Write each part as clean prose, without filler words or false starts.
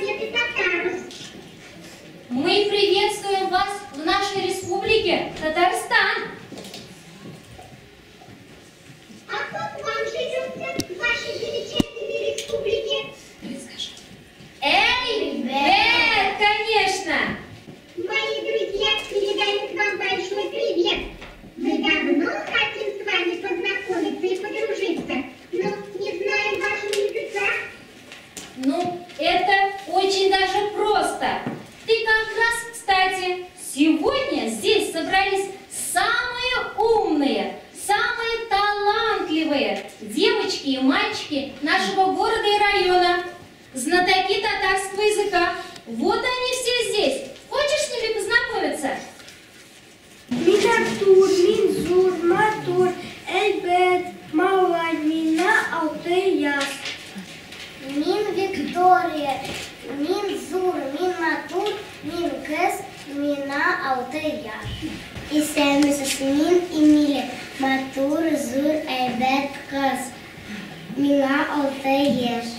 планеты Татарус. Мы приветствуем вас в нашей республике Татарстан. А как вам живется в вашей замечательной республике? Эй, Бет, конечно! Мои друзья передают вам большой привет. Мы давно хотим с вами познакомиться и подружиться, но не знаем вашего языка. Ну, это очень даже просто. Ты как раз, кстати, сегодня здесь собрались самые умные, самые талантливые девочки и мальчики нашего города и района, знатоки татарского языка. Вот они все здесь. Хочешь с ними познакомиться? Мин Артур, мин зур, матур, әйбәт, малай, миңа алты яшь. Мин Виктория, мин зур, мин матур, мин кыз, миңа алты яшь. Исәнмесез, мин Эмилия, матур, зур, әйбәт кыз. Миңа алты яшь.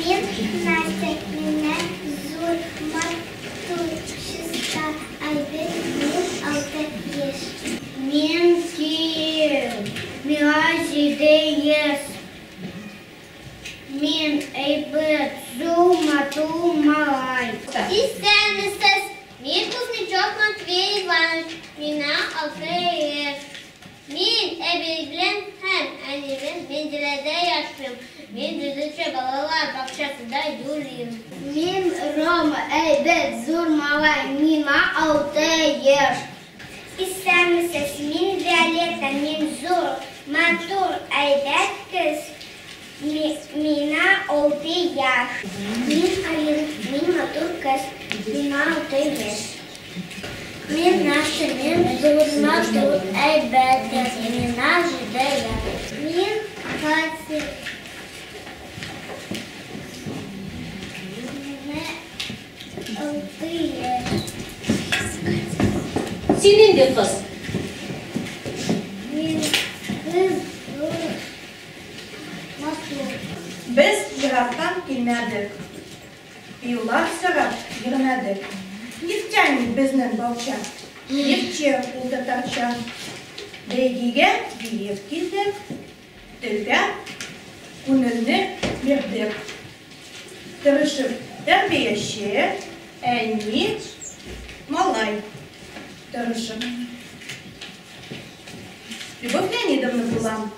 Мин Настя, миннән зур, матур, чиста, әйбәт, мин алты яшь. Мин Кирилл, миңа җиде яшь. Мин әйбәт, зур, матур малай. Исәнмесез, мин Кузнечев Матвей Иванович, миңа алты яшь. Мин әби белән һәм әни белән Мензеләдә яшим. Мин дүртенче балалар бакчасында йөрим. Мин Рома, әйбәт, зур малай, миңа алты яшь. Исәнмесез, мин Виолетта, мин зур, матур, әйбәт кыз. Миңа алты яшь. Мин Алина, мин матур кыз, миңа алты яшь. Мин Настя, мин зур, матур, әйбәт кыз, миңа җиде яшь. Мин Катя. Миңа алты яшь. Син нинди кыз? Мин кыз, зур, матур. Без ерактан килмәдек, юллар сорап йөрмәдек. Нефтяник безнең бакча, нефтьче ул татарча. Бәйгегә биеп килдек, телгә күңелне бирдек. Тырышып тәрбияче, әни, малай. Тырышып. Любовь Леонидовна булам.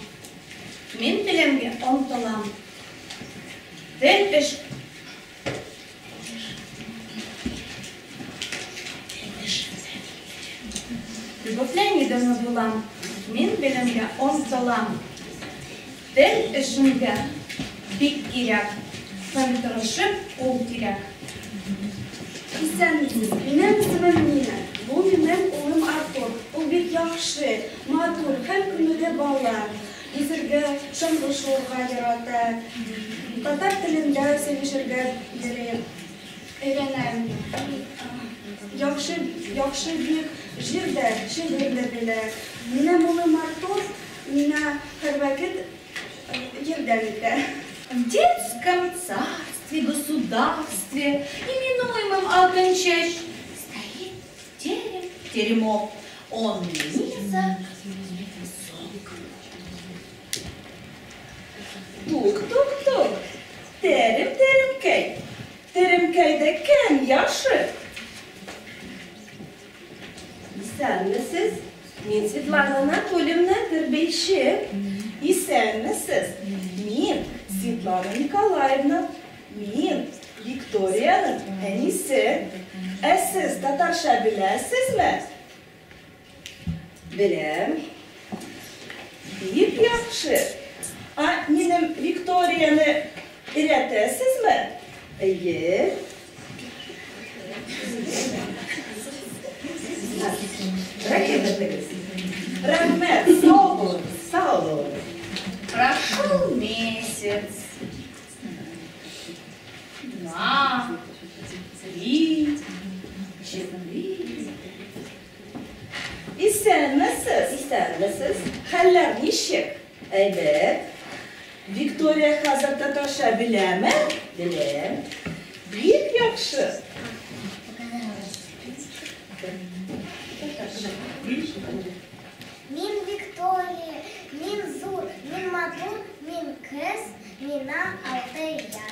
Мин белемгә омтылам. Тел эш Любовь Леонидовна булам. Мин белемгә омтылам. Тел эшемгә бик кирәк. Һәм тырышып ул кирәк. Исәнмесез, минем исемем Нина. Бу минем улым Артур. Ул бик яхшы, матур һәм күңелле бала. Йөзергә, чаңгы шуырга ярата. Татар телендә сөйләшергә йөри. Өйрәнә. Яхшы, яхшы бик җыр да, шигырь дә белә. Минем улым Артур миңа һәрвакыт ярдәм итә. В детском царстве, государстве, именуемом Алтынчәч, стоит терем теремок. Он низок и высок. Тук-тук-тук. Терем-теремкәй. Теремкәйдә кем яхшы? Исәнмесез. Мин Светлана Анатольевна, тәрбияче. Исәнмесез. Мин Светлана Николаевна. Мин Викторияның әнисе. Ә сез татарча беләсезме? Беләм. Бик яхшы. А минем Викторияны өйрәтәсезме? Әйе. Рәхмәт итегез. Рәхмәт, сау булыгыз, сау булыгыз. Прошел месяц, два, три, четыре. Исәнмесез. Исәнмесез. Хәлләр ничек? Әйбәт. Виктория хәзер татарча беләме? Беләм. яхшы. Мин Виктория, мин зур, мин матур, мин кыз, миңа алты яшь.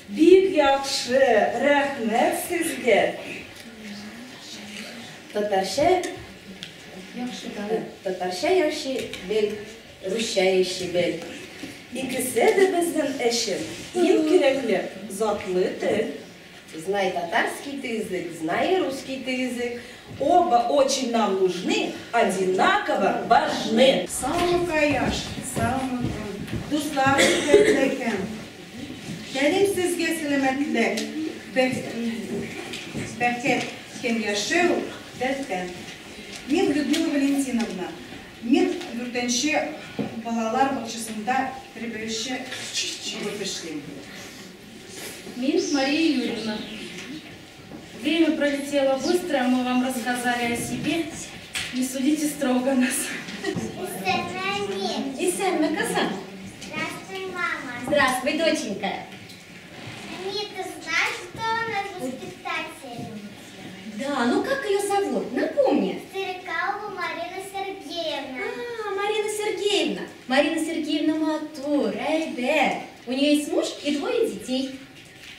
Бик яхшы, рәхмәт сезгә. Татарча татарча яхшы бел, русча яхшы бел. Икесе дә безнең өчен иң кирәкле затлы тел. Знай татарский ты язык, знай и русский ты язык. Оба очень нам нужны, одинаково важны. Саумы кояш, саумы көн, дусларым хәерле. Телим сезгә сәламәтлек, бәхет һәм яшәү дәртен. Мин Людмила Валентиновна, мин дүртенче балалар бакчасында тәрбияче булып эшлим. Мин Мария Юрьевна. Время пролетело быстро, мы вам рассказали о себе. Не судите строго нас. Исәнме, кызым. Здравствуй, мама. Здравствуй, доченька. Ами, ты знаешь, что у нас воспитатель? Да, ну как ее зовут? Напомни. Циркалова Марина Сергеевна. А, Марина Сергеевна. Марина Сергеевна матур, әйбәт. У нее есть муж и двое детей.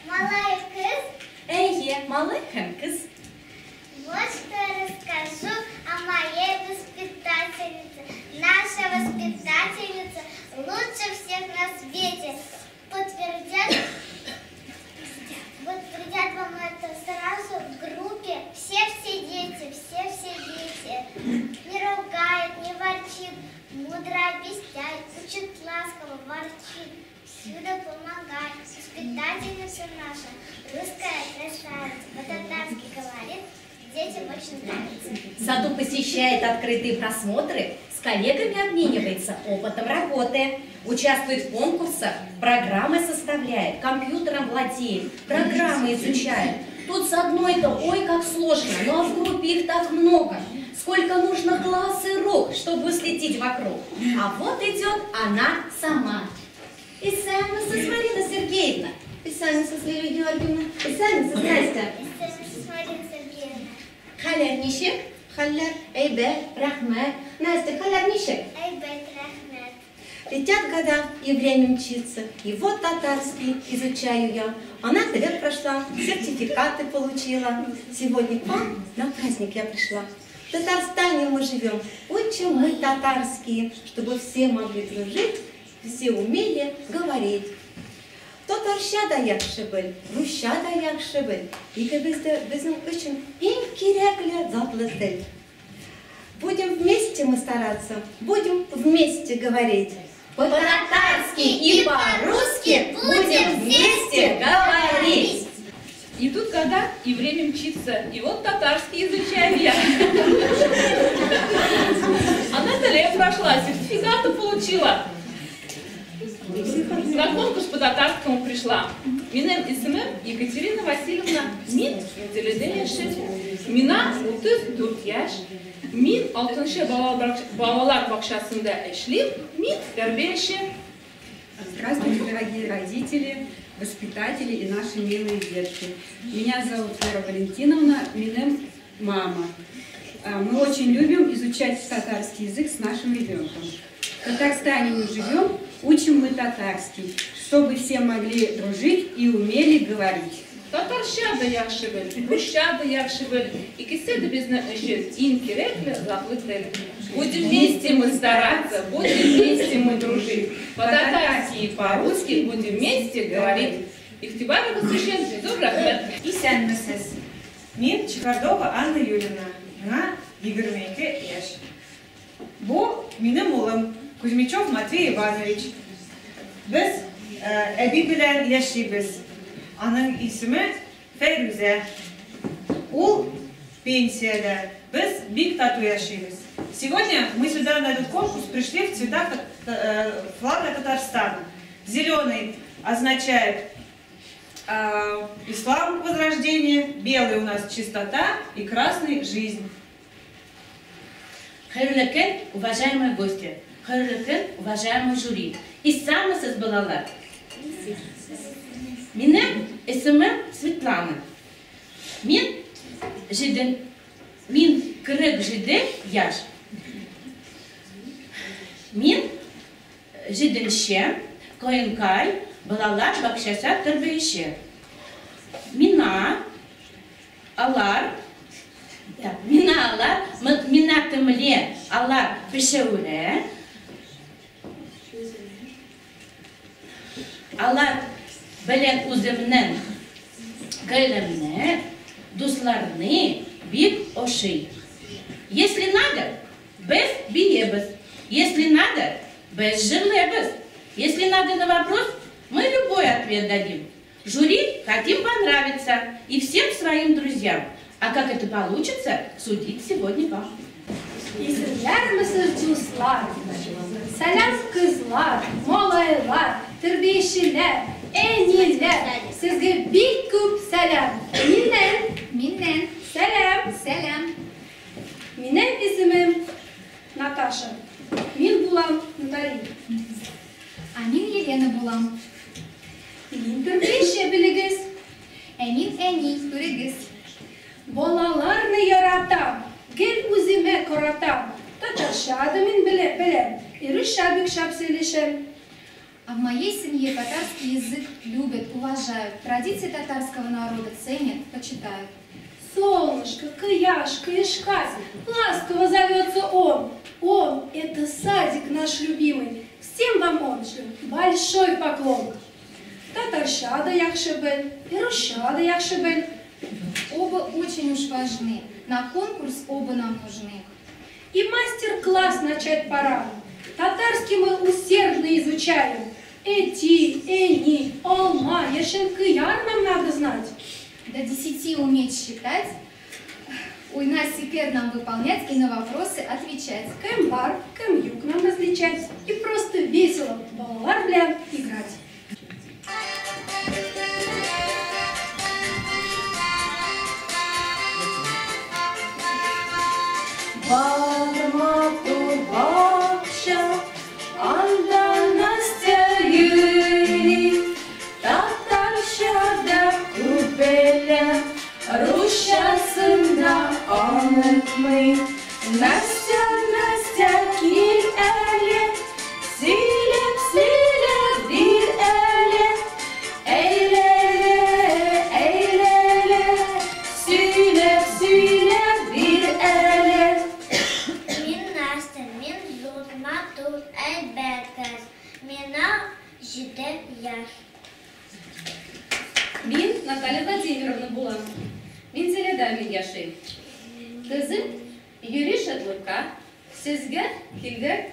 Малай кыз. Әйе, малай һәм кыз. Вот что я расскажу о моей воспитательнице. Наша воспитательница лучше всех на свете. Подтвердят вам это сразу в группе. Все-все дети, все-все дети. Не ругает, не ворчит, мудро объясняет, учит ласково, ворчит. Всюду помогает. Воспитательница наша, русская красавица, по-татарски говорит, детям очень нравится. В саду посещает открытые просмотры, с коллегами обменивается опытом работы, участвует в конкурсах, программы составляет, компьютером владеет, программы изучает. Тут с одной-то ой как сложно, ну а в группе их так много. Сколько нужно глаз и рук, чтобы следить вокруг. А вот идет она сама. Исәнмесез, Марина Сергеевна. Исәнмесез, Лилия Георгиевна. Исәнмесез, Настя. Исәнмесез, Марина Сергеевна. Хәлләр ничек? Хәлләр, әйбәт, рәхмәт. Настя, хәлләр ничек? Әйбәт, рәхмәт. Летят года, и время мчится, и вот татарский изучаю я. Она лет прошла, сертификаты получила. Сегодня к вам на праздник я пришла. В Татарстане мы живем, учим мы татарские, чтобы все могли дружить, все умели говорить. Татарча да яхшы бел, русча да яхшы бел. Икебез дә безнең өчен иң кирәкле затлы тел. Будем вместе мы стараться, будем вместе говорить. По-татарски и по-русски будем вместе говорить. Идут года, и время мчится, и вот татарский изучаю я. А Наталья прошла, сертификаты получила. На конкурс по татарскому пришла. Минем исемем Екатерина Васильевна. Мин Мензеледә яшим. Миңа 34 яшь. Мин 6 балалар бакчасында эшлим. Мин тәрбияче. Здравствуйте, дорогие родители, воспитатели и наши милые детки. Меня зовут Вера Валентиновна, минем мама. Мы очень любим изучать татарский язык с нашим ребенком. В Татарстане мы живем, учим мы татарский, чтобы все могли дружить и умели говорить. Татарча да яхшы бел, русча да яхшы бел, икесе дә безнең өчен иң кирәкле затлы тел. Будем вместе мы стараться, будем вместе мы дружить. По-татарски и по-русски будем вместе говорить. Игътибарыгыз өчен зур рәхмәт. Исәнмесез. Мин Чехардова Анна Юрьевна. Миңа 22 яшь. Бу минем улым Кузьмичев Матвей Иванович. Без әби белән яшибез. Аның исеме Фәйрүзә. Ул пенсиядә. Без бик тату яшибез. Сегодня мы сюда на этот конкурс пришли в цветах флага Татарстана. Зеленый означает ислам, возрождение, белый у нас чистота и красный жизнь. Хәерле көн, уважаемые гости, хәерле көн, уважаемый жюри. Исәнмесез, балалар. Минем исемем Светлана. Мин җиден, мин 47 яшь. Мин җиденче Коенкай балалар бакчасы тәрбияче. Мина алар, так, мина алар, мина тәмле алар пешерә. Алар белән үземнең гаиләмне, дусларны бик ошый. Если надо, без биебез. Если надо, без җырлыйбыз. Если надо на вопрос, мы любой ответ дадим. Жюри хотим понравиться и всем своим друзьям. А как это получится, судить сегодня вам. Исәнмесез, дуслар! Сәлам, кызлар, малайлар, тәрбиячеләр, әниләр. Сезгә бик күп сәлам. Миннән, Миннән. Сәлам. Сәлам. Минем исемем Наташа. Мин булам Натали. А мин Елена булам. Мин тәрбияче, белегез. Ә мин әни, күрегез. Балаларны яратам, гел үземә каратам. Татарча да мин беләм, русча бик шәп сөйләшәм. А в моей семье татарский язык любят, уважают, традиции татарского народа ценят, почитают. Солнышко, кояш, кояшкась, ласково зовется он. Он – это садик наш любимый. Всем вам он шлю большой поклон. Татарча да яхшы бел, русча да яхшы бел. Оба очень уж важны, на конкурс оба нам нужны. И мастер-класс начать пора. Татарский мы усердно изучаем. Әти, әни, алма, яшел кыяр нам надо знать. До 10 уметь считать, уйна секер нам выполнять и на вопросы отвечать. Кем бар, кем юк нам различать и просто весело балалар белән играть. Бар матур бакча, анда Настя йөри. Татарча да күп белә, русчасын да онытмый. Настя, Настя, кил әле, сөйләп, сөйләп бир әле. Әйләле, әйләле, сөйләп, сөйләп бир әле. Мин Настя, мин зур, матур, әйбәт кыз. Миңа 7 яшь. Мин Наталья Владимировна булам. Мензеләдә мин яшим. Кызым йөри шатлыкка, сезгә килгән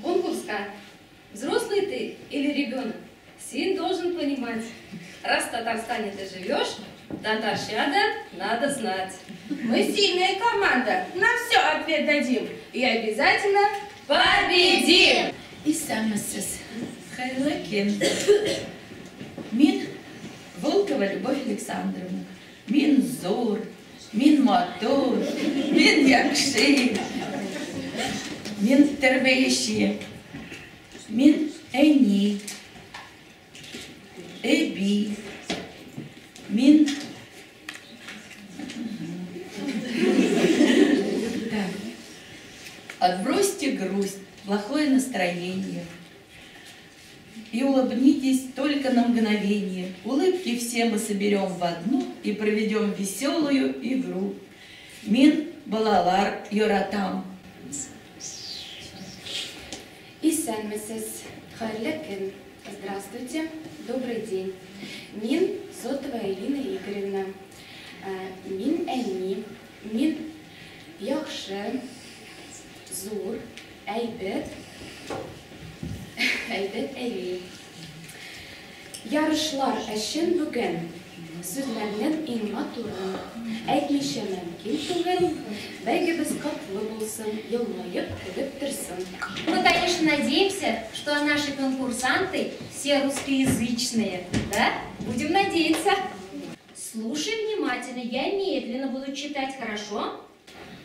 конкурска. Взрослый ты или ребенок, син должен понимать, раз в Татарстане ты живешь, татарча да надо знать. Мы сильная команда, на все ответ дадим и обязательно победим! Исәнмесез, хәерле көн. Мин Волкова Любовь Александровна. Мин зур, мин матур, мин яхшы, мин тәрбияче, мин әни, әби, мин... Так. Отбросьте грусть, плохое настроение и улыбнитесь только на мгновение. Улыбки все мы соберем в одну и проведем веселую игру. Мин балалар яратам. Исәнмесез, хәерле көн. Здравствуйте, добрый день. Мин Зотова Ирина Игоревна. Мин әни, мин яхшы, зур, әйбәт, әйбәт әни. Ярышлар өчен бүген сүзләрнең иң матурын әйтмичә мөмкин түгел. Бәйгебез котлы булсын, елмаеп көлеп торсын. Мы, конечно, надеемся, что наши конкурсанты все русскоязычные, да? Будем надеяться. Слушай внимательно, я медленно буду читать, хорошо?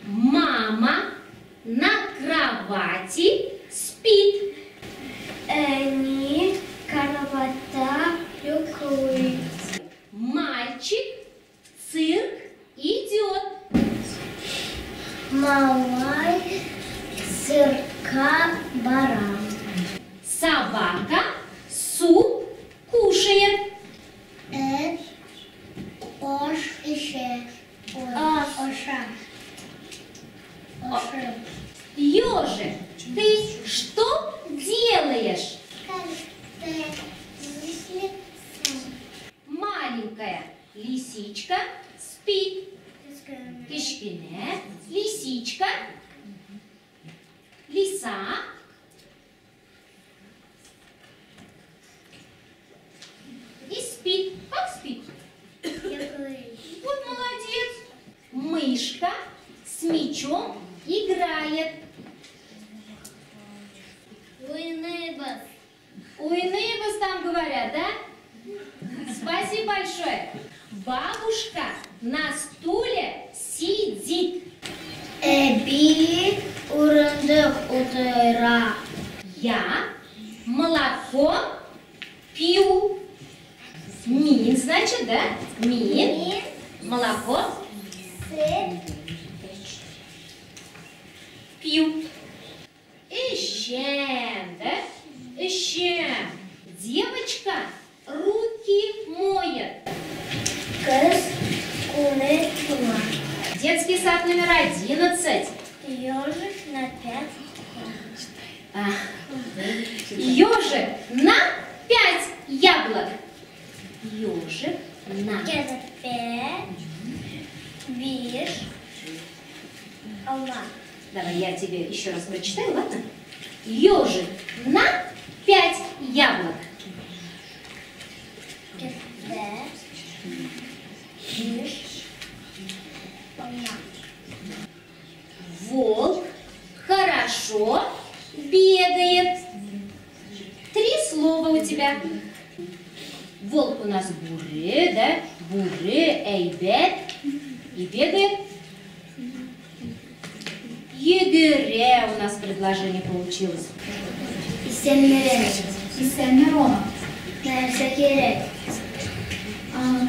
Мама на кровати спит. Әни караватта йоклый. Мальчик в цирк идет. Малай цирка бара. Собака суп кушает. Эт ош ише. Оша. Оша. Ёжик, ты что делаешь? Маленькая лисичка спит. Кечкенә лисичка. Лиса. И спит. Как спит? Вот молодец. Мышка с мячом играет. Уйныбыз. Уйныбыз там говорят, да? Спасибо большое. Бабушка на стуле сидит. Әби урындык утыра. Я молоко пью. Мин, значит, да? Мин. Молоко. Пью. Эчәм, да? Эчәм. Девочка руки моет. Кыз кулын юа. Детский сад номер 11. Ежик на 5. Ежик на 5 яблок. Ежик на 5. Биш. Алма. Давай я тебе еще раз прочитаю, ладно? Ежик на 5 яблок. Волк хорошо бегает. 3 слова у тебя. Волк у нас бүре, да? Бүре, әйбәт. И бегает. Йөгерә у нас предложение получилось. Исәнме. Исәнме, Рома. Нәрсә кирәк?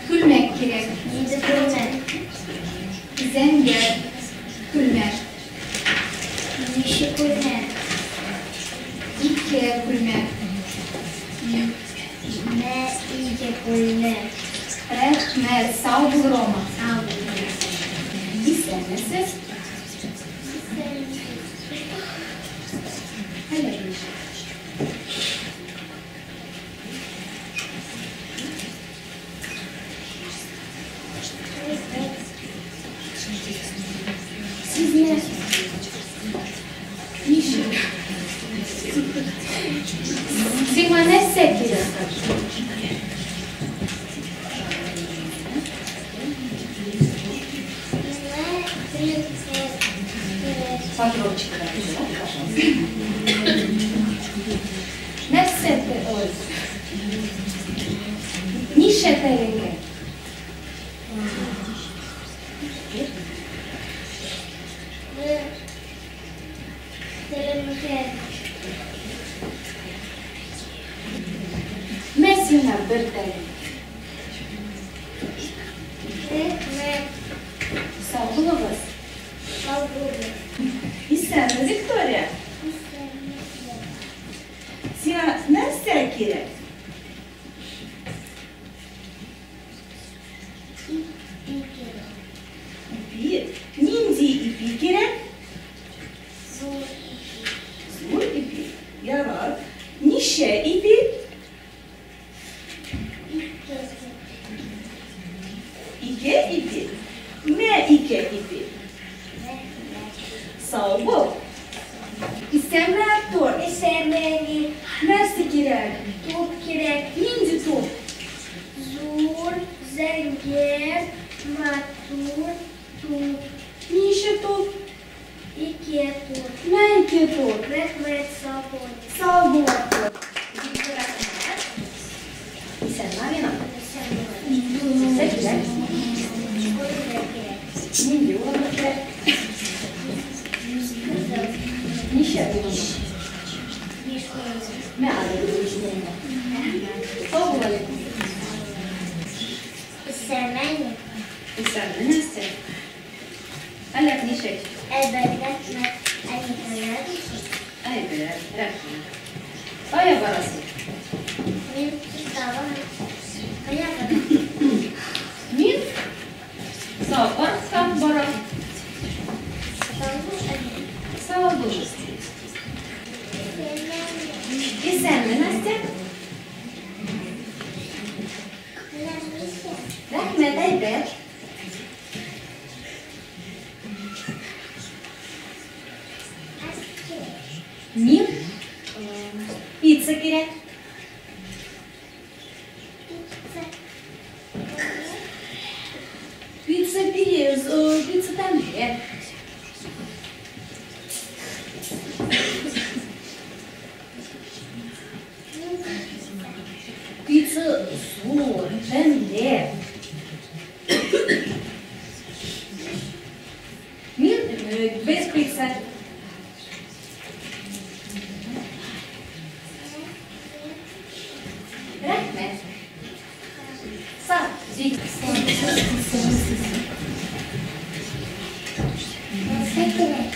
Күлмәк кирәк. Нинди күлмәк? Зәңгәр күлмәк. Ничә күлмәк? 2 күлмәк. Мә 2 күлмәк. Рәхмәт, сау бул, Рома. Сау бул. Исәнмесез. Сезне. Ничек? Сиңа нәрсә кирәк? Погромче говорите, пожалуйста. Нәрсә ой? Ничә тәрәкә? Мә сиңа бер тәрәкә. Рәхмәт. Сау булыгыз. Сау булыгыз. Исәнме, Виктория? Сиңа нәрсә кирәк? Ипи кирәк. Ипи? Нинди ипи кирәк? Зур ипи. Зур ипи. Ярар. Ничә ипи? 2. 2 ипи. Мә 2 ипи. Сау бул. Исәнме, Артур? Исәнме, әни. Нәрсә кирәк? Туп кирәк. Нинди туп? Зур, зәңгәр, матур туп. Ничә туп? 2 туп. Мә 2 туп. Рәхмәт, сау бул. Сау бул, Артур. Исәнме, Амина? Исәнме. Нәрсә кирәк? Күлмәк кирәк. Нинди урындык кирәк? Кызыл. Ничә урындык? 5 урындык. Мә алып 5 урындык. Сау бул, Алина. Исәнме. Исәнме, Настя. Хәлләр ничек? Әйбәт, рәхмәт. Әни, хәлләр ничек? Әйбәт, рәхмәт. Кая барасың? Мин китабым. Кая барасың? Мин зоопаркка барам. Сау бул, әни. Сау бул. Исәнме, Настя. Хәлләр ничек? Рәхмәт, әйбәт. Мин пицца кирәк. Пицца без, пицца тәмле. Пицца зур, тәмле. Мин без пицца. Рәхмәт. Сау, Нәрсә кирәк?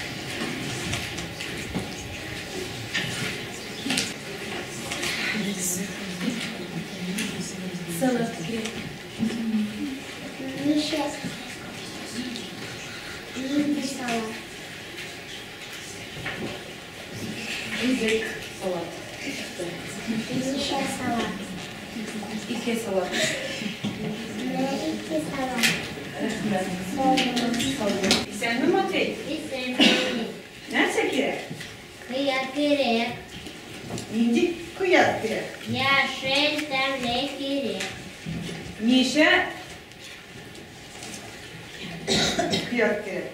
Салат кирәк. Ничә? Нинди салат? Үзек салат. Ничә салат? Ике салат. Менә ике салат. Рәхмәт. Сау бул. Исәнме, Матвей? Исәнме. Нәрсә кирәк? Кыяр кирәк. Нинди кыяр кирәк? Яшел тәмле кирәк. Ничә кыяр кирәк?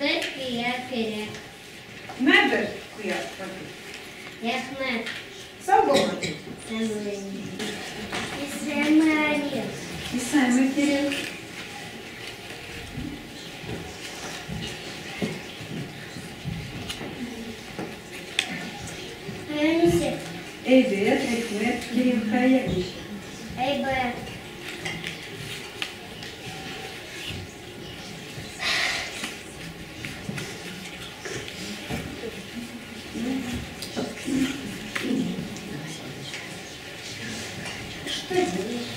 Бер кыяр кирәк. Мә бер кыяр, Матвей. Рәхмәт. Сау бул, Матвей. Сау бул. Исәнме, әни. Исәнме, Кирилл. Хәлләр ничек? Әйбәт, рәхмәт. Кирилл, хәлләр ничек? Әйбәт. Что делаешь?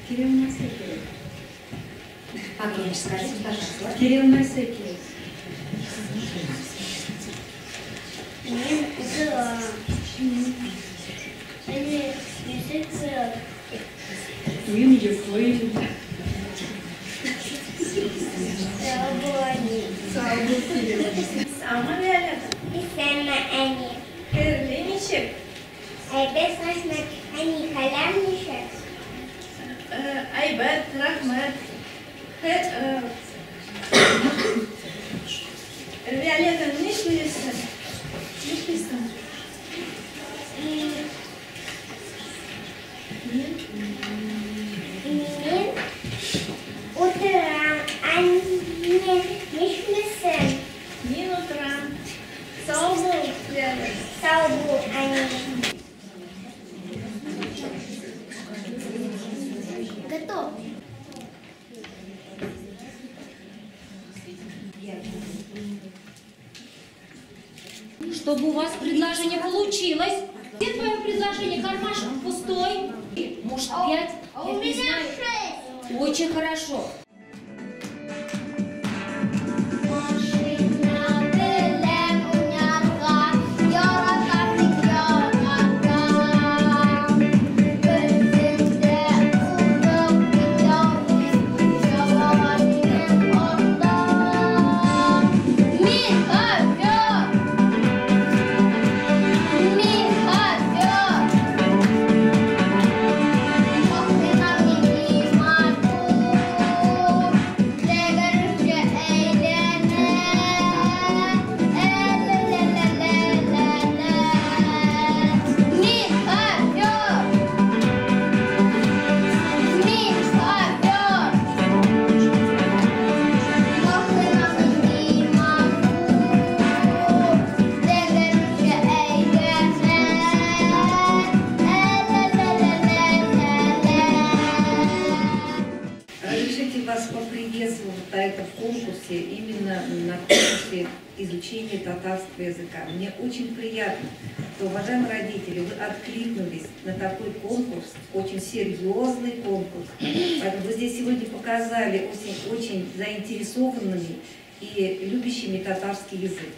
Кирилл, нәрсә кирәк? Погромче скажите, пожалуйста. Кирилл, нәрсә кирәк? Мин утырам. Әни, нәрсә кирәк? Мин йоклыйм. Сау бул, әни. Сау бул, Кирилл. Саумы, Виолетта? Исәнме, әни. Хәерле ничек? Әйбәт, рәхмәт. Әни, хәлләр ничек? Әйбәт, рәхмәт. Виолетта, нишлисең? Нишлисең? Мин утырам. Әни, нишлисең? Мин утырам. Сау бул, Виолетта. Сау бул, әни. Готов. Чтобы у вас предложение получилось. Где твое предложение? Кармашек пустой. Может, 5? А у Я не меня знаю. 6. Очень хорошо. Машина белән уйнарга яратам бик яратам. Берсендә урып китәм, чабам минем арттан. Мин хопер! Мин хопер! Машина нинди матур! на этом конкурсе, именно на конкурсе изучения татарского языка. Мне очень приятно, что, уважаемые родители, вы откликнулись на такой конкурс, очень серьезный конкурс. Поэтому вы здесь сегодня показали очень заинтересованными и любящими татарский язык.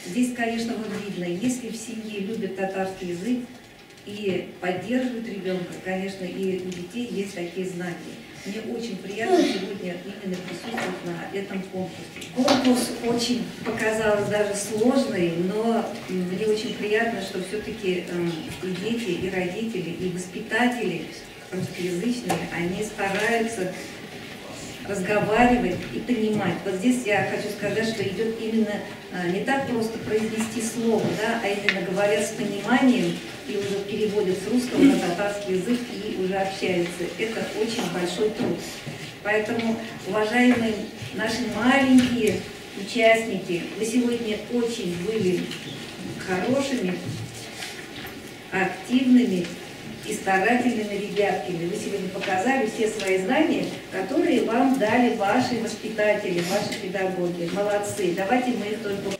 Здесь, конечно, вот видно, если в семье любят татарский язык и поддерживают ребенка, конечно, и у детей есть такие знания. Мне очень приятно сегодня именно присутствовать на этом конкурсе. Конкурс очень показался даже сложный, но мне очень приятно, что все-таки и дети, и родители, и воспитатели русскоязычные, они стараются разговаривать и понимать. Вот здесь я хочу сказать, что идет именно не так просто произнести слово, да, а именно говорят с пониманием и уже переводят с русского на татарский язык и уже общаются. Это очень большой труд. Поэтому, уважаемые наши маленькие участники, вы сегодня очень были хорошими, активными и старательными ребятками. Вы сегодня показали все свои знания, которые вам дали ваши воспитатели, ваши педагоги. Молодцы. Давайте мы их только